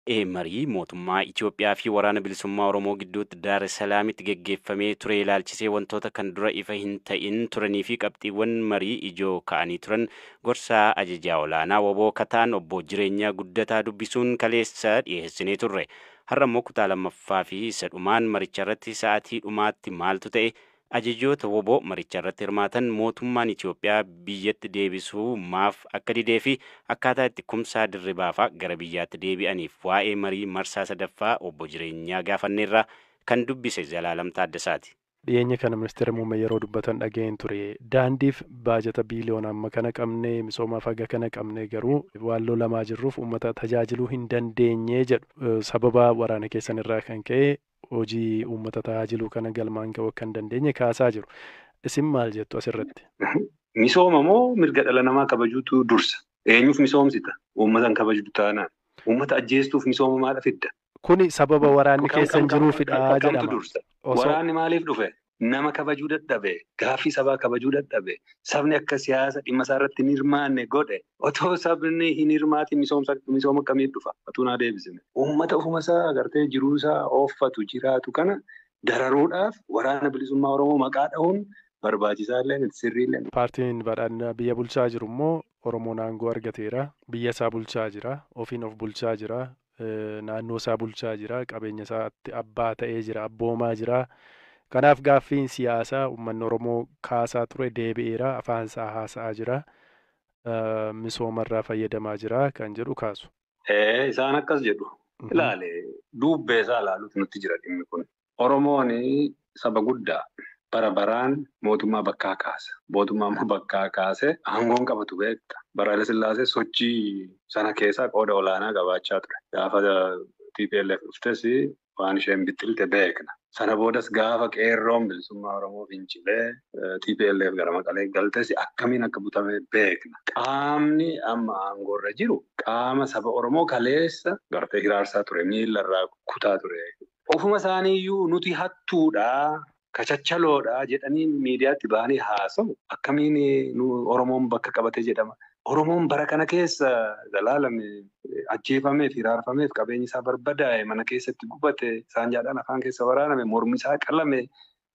Waa'ee marii mootummaa Itoophiyaa fi Waraana Bilisummaa Oromoo gidduutti Daar es Salaamitti geggeeffamee ture ilaalchisee wantoota kan dura ifa hin ta'in turanii fi qabxiiwwan marii ijoo ka'anii turan gorsaa ajajaa olaanaa WBO Kataan obbo Jireenyaa Guddataa dubbisuun kaleessa dhiyeessinee turre. Har'a immoo kutaa lammaffaa fi isa dhumaan maricha irratti sa'aatii dhumaatti maaltu ta'e, ajajoota WBO maricha irratti hirmaatan mootummaan Itoophiyaa biyyatti deebisuu maaf akka didee fi akkaataa itti Kumsaa Dirribaafaa gara biyyaatti deebi'aniif waa'ee marii marsaa sadaffaa obbo Jireenyaa gaafanneerraa kan dubbise Zalaalam Taaddasaati. Dhiyeenya kana ministeera muummee yeroo dubbatan dhaga'een ture. Daandiif baajata biiliyoona amma kana qabne, misoomaaf haga kana qabne, garuu waan lolamaa jirruuf uummata tajaajiluu hin dandeenye jedhu. Sababa waraana keessan irraa kan ka'e hojii uummata tajaajiluu kana galmaan ga'uu akka hin dandeenye kaasaa jiru. Isin maal jettu asirratti? Misooma moo mirga dhala namaa kabajuutu dursa? Eenyuuf misoomsita? Uummata hin kabajdu taanaan. Uummata ajjeestuuf misooma maal fidda? Kuni sababa waraanni keessan jiruufidha Kamtu jedhama. dursa? Waraanni maaliif dhufe? Nama kabajuu dadhabe, gaaffii sabaa kabajuu dadhabe, sabni akka siyaasa dhimma isaa irratti hin hirmaanne godhe. Otoo sabni hin hirmaatin misooma akkamiin dhufa? Otuu naa deebisine. Uummata ofuma isaa agartee jiruu isaa ooffatu jiraatu kana dararuudhaaf Waraana Bilisummaa Oromoo maqaa dha'uun barbaachisaa illee miti, sirrii illee miti. Paartiin badhaadhinaa biyya bulchaa jiru immoo Oromoon aangoo argateera. Biyya isaa bulchaa jira. Ofiin of bulchaa jira. Naannoo isaa bulchaa jira. Qabeenya isaatti abbaa ta'ee jira. Abboomaa jira. Kanaaf gaaffiin siyaasaa uummanni Oromoo kaasaa ture deebi'eera. Afaan isaa haasa'aa jira. Misoomarraa fayyadamaa jira kan jedhu kaasu. Isaan akkas jedhu. Ilaale, duubbee isaa ilaaluutu nutti jira dhimmi kun. Oromoon saba guddaa bara baraan mootummaa bakkaa kaasa. Mootummaa immoo bakkaa kaasee aangoon qabatu beekta. Bara Haile Sillaasee sochii sana keessaa qooda olaanaa qabaachaa ture. Gaafa TPLF dhuftes waan isheen bixxilte beekna. Sana boodas gaafa qeerroon bilisummaa Oromoo fincilee TPLF gara Maqalee galtes akkamiin akka butame beekna. Qaamni amma aangoorra jiru qaama saba Oromoo kaleessa gartee hiraarsaa ture, miilarraa kutaa ture. Ofuma isaaniiyyuu nuti hattuudhaa, kachachaloodhaa jedhanii miidiyaatti bahanii haasa'u. Akkamiin Oromoon bakka qabate jedhama? Oromoon bara kana keessa zalaalame ajjeefameef, hiraarfameef, qabeenyi isaa barbadaa'e, mana keessatti gubate, saanjaadhaan afaan keessa waraaname, mormi isaa qalame,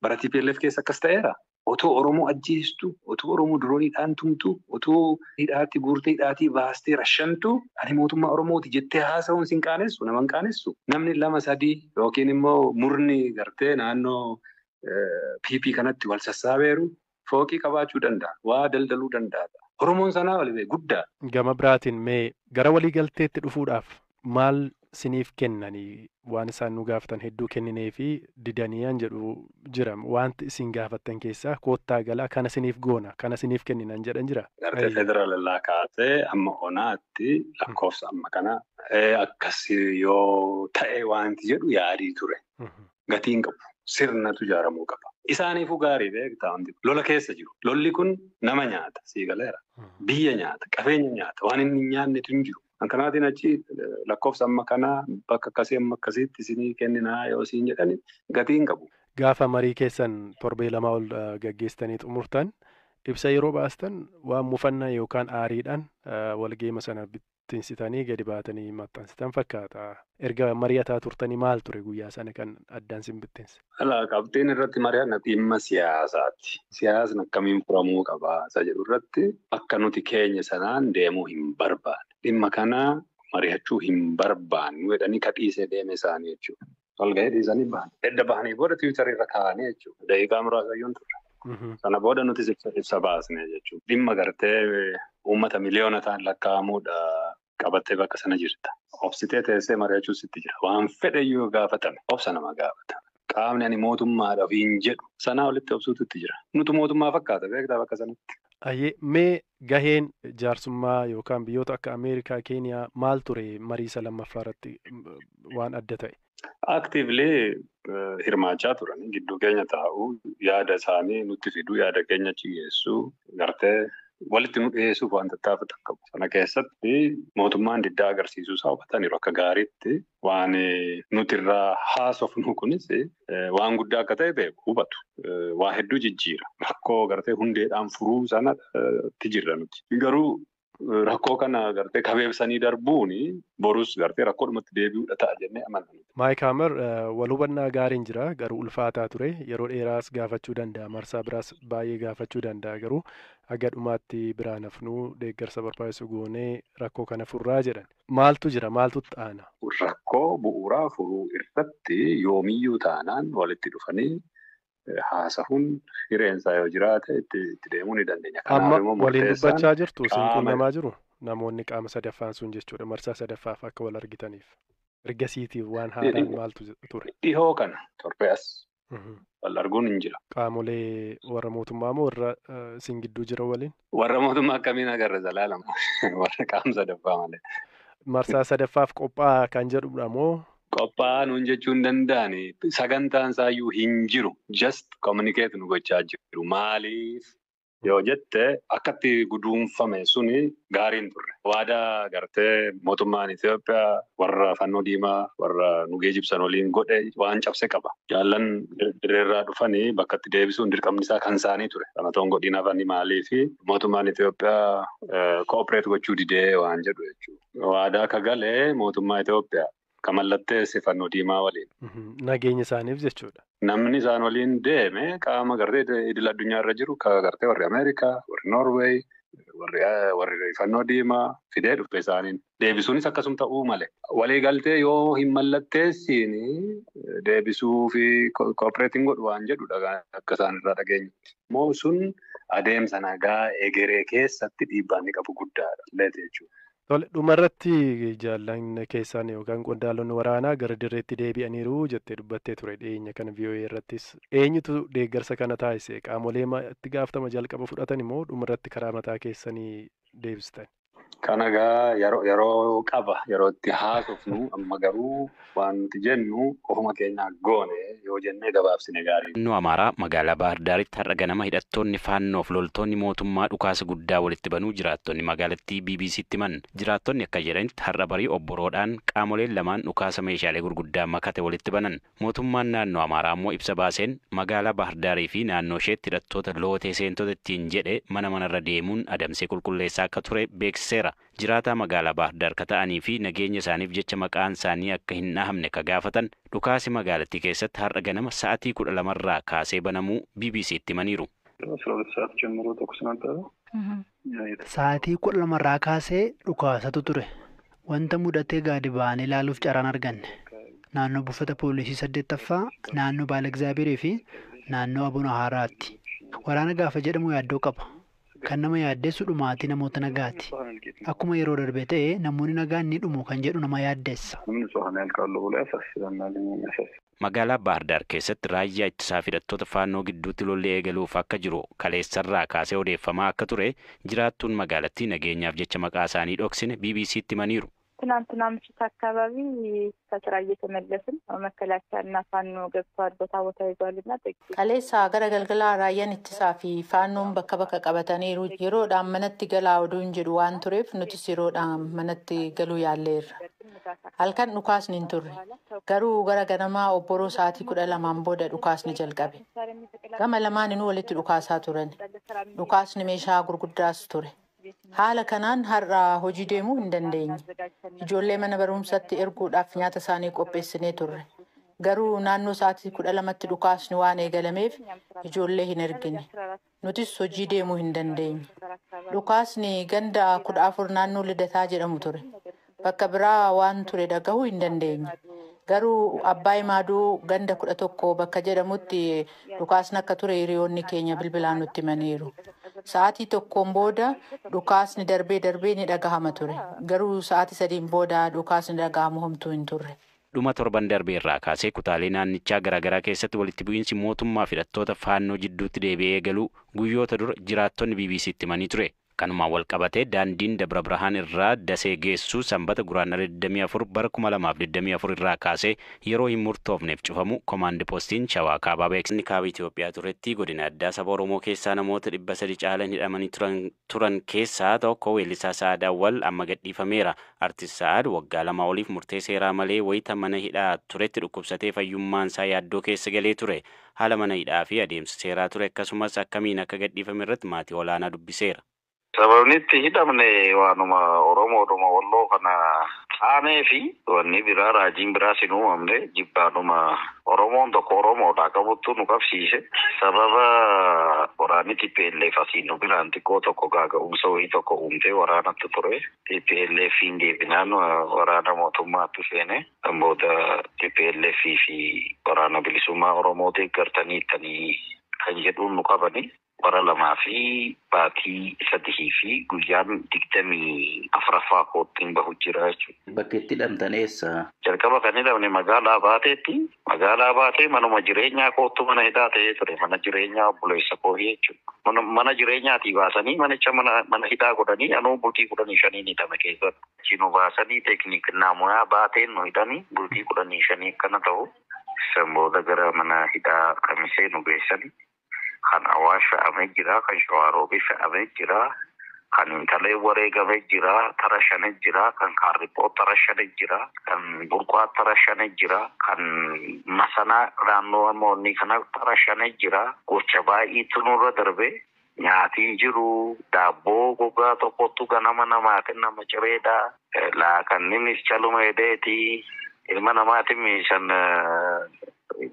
bara TPLF keessa akkas ta'eera. Otoo Oromoo ajjeestu, otoo Oromoo dirooniidhaan tumtu, otoo hidhaatti guurtee hidhaatii baastee rashantu, ani mootummaa Oromooti jettee haasa'uun sin qaanessu, nama hin qaanessu. Namni lama sadii yookiin immoo murni gartee naannoo PP kanatti wal sassaabeeru fooqii qabaachuu danda'a, waa daldaluu danda'a. Oromoon sanaa wal beeku guddaa. Gama biraatiin mee gara waliigalteetti dhufuudhaaf maal siniif kennanii? Waan isaan nu gaafatan hedduu kenninee fi didanii an jedhu jira. Wanti isin gaafattan keessaa koottaa galaa, kana siniif goona, kana siniif kenninan jedhan jira. Gartee federaalallaa kaasee amma onaatti lakkoofsa amma kana akkas yoo ta'e wanti jedhu yaadii ture. Gatiin qabu. Sirnatu ijaaramuu qaba. Isaaniifuu gaarii beektaa wanti lola keessa jiru. Lolli kun nama nyaata, sii galeera. Biyya nyaata, qabeenya nyaata, waan inni hin nyaannetu hin jiru. Kan kanaatiin achi lakkoofsa amma kanaa bakka akkasii amma akkasiitti isinii kenninaa yoo isiin jedhani gatii hin qabu. Gaafa marii keessan torbee lama ol gaggeessitanii xumurtan, ibsa yeroo baastan waan mufannaa yookaan aariidhaan walgeema sana bittinsitanii gadi baatanii maxxansitan fakkaata. Erga mari'ataa turtanii maal ture guyyaa sana kan addaan sin bittinse? Alaa qabxiin irratti mari'anna dhimma siyaasaati. Siyaasni akkamiin furamuu qabaa isa jedhu irratti akka nuti keenya sanaan deemuu hin barbaanne. Dhimma kana mari'achuu hin barbaannu jedhanii kadhiisee deeme isaanii jechuudha. Walgahii dhiisanii bahan. Edda bahanii booda Tiwiitarii irra kaa'anii jechuudha. Daqiiqaa muraasa iyyuu hin turre. Sana booda nutis ibsa baasne jechuudha. Dhimma gartee uummata miliyoona ta'an lakkaa'amuudha qabattee bakka sana jirta. Obsitee teessee mari'achuu sitti jira. Waan fedhe iyyuu gaafatame obsa nama gaafata. Qaamni ani mootummaadha ofiin jedhu sanaa olitti obsuutu itti jira. Nutu mootummaa fakkaata beektaa bakka sanatti. Ayyee, mee gaheen jaarsummaa yookaan biyyoota akka Ameerikaa, Keeniyaa maal ture marii isa lammaffaa irratti waan adda ta'e? Actively hirmaachaa turan, gidduu keenya taa'uu, yaada isaanii nutti fiduu, yaada keenya achi geessuu, gartee walitti nu dhiyeessuuf waan tattaafatan qabu. Sana keessatti mootummaan diddaa agarsiisuu isaa hubataniiru akka gaariitti. Waan nuti irraa haasofnu kunis waan guddaa akka ta'e beeku, hubatu. Waa hedduu jijjiira. Rakkoo gartee hundeedhaan furuu sanatti jirra nuti. Garuu Rakkoo kana gartee kabeebsanii darbuuni borus gartee rakkoodhumatti deebi'uudha ta'a jennee amanna. Maayik Hamer wal hubannaa gaariin jira garuu ulfaataa ture yeroo dheeraas gaafachuu danda'a marsaa biraas baay'ee gaafachuu danda'a garuu haga dhumaatti biraan hafnuu deeggarsa barbaachisu goonee rakkoo kana furraa jedhan. Maaltu jira maaltu xaana? Rakkoo bu'uuraa furuu irratti yoomiyyuu taanaan walitti dhufanii haasahuun hireensaa yoo jiraate itti deemuu ni dandeenya. Amma waliin dubbachaa jirtu isin quunnamaa jiru namoonni qaama sadaffaan sun jechuudha marsaa sadaffaaf akka wal argitaniif. Ergasiitiif waan haaraan maaltu ture? Dhihoo kana torbee as wal arguun hin jira. Qaamolee warra mootummaa moo warra isin gidduu jiran waliin? Warra mootummaa akkamiin agarra zalaalama warra qaama sadaffaa malee. Marsaa sadaffaaf qophaa'aa kan jedhudha moo? Qophaa'aa nuun jechuu hin danda'ani. Sagantaan isaayyuu hin jiru. Just communicate nu gochaa jiru. Maaliif yoo jette akkatti guduunfame suni gaariin turre. Waadaa gartee mootummaan Itoophiyaa warra fannoo diimaa warra nu geejibsan waliin godhe waan cabse qaba. Jaallan dirreerraa dhufanii bakka itti deebisuun dirqamni isaa kan isaanii ture. Kana ta'uun godhiin hafanii maaliifi mootummaan Itoophiyaa cooperate gochuu didee waan jedhu jechuudha. Waadaa ka galee mootummaa Itoophiyaa. Ka mallatteesse fannoo diimaa waliin. Nageenya isaaniif jechuudha. Namni isaan waliin deeme qaama gartee idil addunyaa irra jiru ka gartee warri Ameerikaa, warri Noorweey, warri fannoo diimaa fidee dhufe isaaniin. Deebisuunis akkasuma ta'uu malee. Waliigaltee yoo hin mallatteessiin deebisuu fi kooppereetiin godhu waan jedhudha akka isaan irraa dhageenyutti. Immoo sun adeemsa nagaa egeree keessatti dhiibbaa inni qabu guddaadha jechuudha. Tole dhumarratti jaallan keessaan yookaan qondaalonni waraanaa gara dirreetti deebi'aniiru jettee dubbattee ture dhiyeenya kana VOA irrattis. Eenyutu deeggarsa kana taasise? Qaamolee itti gaafatama jalqaba fudhatan immoo dhumarratti karaa mataa keessanii deebistan. Kana egaa yeroo qaba yeroo itti haasofnu amma garuu wanti jennu ofuma keenyaa goone yoo jennee gabaabsine gaarii. Naannoo Amaaraa magaalaa Baahir Daaritti har'a ganama hidhattoonni faannoof loltoonni mootummaa dhukaasa guddaa walitti banuu jiraattonni magaalattii BBCtti himan. Jiraattonni akka jedhanitti har'a barii obboroodhaan qaamoleen lamaan dhukaasa meeshaalee gurguddaa makate walitti banan. Mootummaan naannoo Amaaraa immoo ibsa baaseen magaalaa Baahir Daarii fi naannoo isheetti hidhattoota lootee seentota ittiin jedhe mana manarra deemuun adamsee qulqulleessaa akka ture beeksiseera. Jiraataa magaalaa Baahir Daar ka ta'anii fi nageenya isaaniif jecha maqaan isaanii akka hin dhahamne ka gaafatan dhukaasi magaalattii keessatti har'a ganama sa'aatii 12 irraa kaasee banamuu BBCtti himaniiru. Sa'aatii 12 irraa kaasee dhukaasatu ture. Wanta mudatee gadi ba'anii ilaaluuf carraan arganne. Naannoo buufata poolisii 8ffaa, naannoo Baala Egzaabeerii fi naannoo Abuna Haaraatti. Waraana gaafa jedhamu yaaddoo qaba. Kan nama yaaddeessu dhumaatii namoota nagaati. Akkuma yeroo darbe ta'e namoonni nagaan ni dhumu kan jedhu nama yaaddeessa. Magaalaa Baahir Daar keessatti raayyaa ittisaa fi hidhattoota faannoo gidduutti lolli eegaluuf akka jiru kaleessarraa kaasee odeeffamaa akka ture jiraattuun magaalattii nageenyaaf jecha maqaa isaanii dhoksine BBCtti himaniiru. ትናንትና ምሽት አካባቢ ከስራ እየተመለስን መከላከያና ፋኖ ገብተዋል ቦታ ቦታ ይዟልና Kaleessa gara galgalaa raayyaan ittisaa fi faannoon bakka bakka qabataniiru yeroodhaan manatti galaa oduun jedhu waan tureef nutis yeroodhaan manatti galuu yaalleerra. Halkan dhukaasni hin turre. Garuu gara ganamaa obboroo sa'aatii 12 booda dhukaasni jalqabe. Gama lamaaninuu walitti dhukaasaa turan. Dhukaasni meeshaa gurguddaas ture. Haala kanaan har'a hojii deemuu hin dandeenye. Ijoollee mana barumsaatti erguudhaaf nyaata isaanii qopheessinee turre. Garuu naannoo sa'aatii 12tti dhukaasni waan eegalameef ijoollee hin ergine. Nutis hojii deemuu hin dandeenye. Dhukaasni ganda 14 naannoo Lidataa jedhamu ture. Bakka biraa waan ture dhagahuu hin dandeenye. Garuu Abbaay Maaduu ganda 11 bakka jedhamutti dhukaasni akka ture hiriyoonni keenya bilbilaan nutti himaniiru. Sa'aatii 1 booda dhukaasni darbee darbee ni dhagahama ture. Garuu sa'aatii 3 booda dhukaasni dhagahamu homtuu hin turre. Dhuma torban darbee irraa kaasee kutaalee naannichaa garaagaraa keessatti walitti bu'iinsi mootummaa fi hidhattoota faannoo jidduutti deebi'ee eegaluu guyyoota dura jiraattonni BBCtti himanii ture. Kanumaan wal qabatee daandiin Dabra Birhaan irraa Dasee geessu sanbata guraandhala 24 bara 2024 irraa kaasee yeroo hin murtoofneef cufamu koomaandi poostiin Shawaa Kaabaa beeksisni kaaba Itoophiyaa turetti godina addaa saba Oromoo keessaa namoota 300 caalan hidhamanii turan keessaa tokko weellisaa Sa'aad Awwal amma gadhiifameera. Artist Sa'aad waggaa 2 oliif murtee seeraa malee wayita mana hidhaa turetti dhukkubsatee fayyummaan isaa yaaddoo keessa galee ture. Haala mana hidhaa fi adeemsa seeraa ture akkasumas akkamiin akka gadhiifame irratti maatii olaanaa dubbiseera. Sababni itti hidhamne waanuma Oromoodhuma Walloo kana taanee fi wanni biraa raajiin biraas hin uumamne jibbaanuma Oromoon tokko Oromoodhaa qabuttu nu qabsiise. Sababa waraanni TPLF asiin nu biraan xiqqoo tokko gaaga'umsa wayii tokko uumtee waraanatti ture. TPLF hin deebinaan waraana mootummaatti seene. Kan booda TPLF fi waraana bilisummaa Oromoo deeggartanii ittanii kan jedhuun nu qabani. Bara 2 fi baatii 3 fi guyyaan 24ffaa koottiin bahu jira jechuudha. Bakki itti hidhamtan eessa? Jalqaba kan hidhamne magaalaa Baateetti. Magaalaa Baatee manuma jireenyaa koottu mana hidhaa ta'ee ture. Mana jireenyaa obboleessa koo jechuudha. Mana jireenyaatii baasanii manicha mana hidhaa godhanii anuu bultii 15 hidhame keessatti. Achi nu baasanii teekniik naamuyaa Baateen nu hidhanii bultii 15 akkana ta'u. San booda gara mana hidhaa Kamisee nu geessani. Kan Awaash fe'amee jira, kan Shawaaroobii fe'amee jira, kan Intalee wareegamee jira, tara shanee jira, kan Kaarriphoo tara shanee jira, kan Burqaa tara shanee jira, kan Masanaa naannoo moonni kana tara shanee jira. Gocha baay'eetu nurra darbe. Nyaatiin jiru, daabboo gogaa tokkotu ganama namaa kennama cireedha. Laakanninis caluma edeeti. Ilma namaatiin meeshaan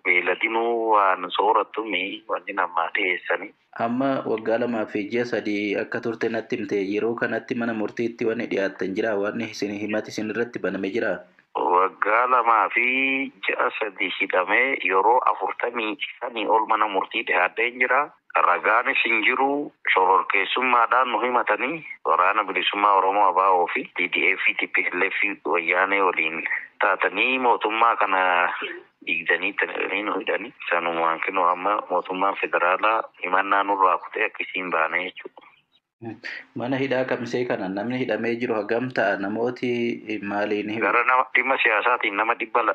beeladinuu waan soorattu wanni namaa dhiyeessanii. Amma waggaa 2 fi ji'a 3 akka turte natti himte yeroo kanatti mana murtiitti wanni dhiyaattan jira wanni isin himati isin irratti baname jira. Waggaa 2 fi ji'a 3 hidhamee yeroo 45 ol mana murtii dhiyaatee jira. Ragaanis hin jiru shororkeessummaadhaan nu himatanii waraana bilisummaa Oromoo ABO fi TDF TPLF wayyaanee waliin taatanii mootummaa kana diigdanii ta'anii nu hidhanii sanumaan kinoo amma mootummaan federaalaa himannaa nurraa kutee akkasiin baane jechuudha. Mana hidhaa Kamisee kana namni hidhamee jiru hagam ta'a namooti maaliin Gara nama dhimma siyaasaatiin nama 300.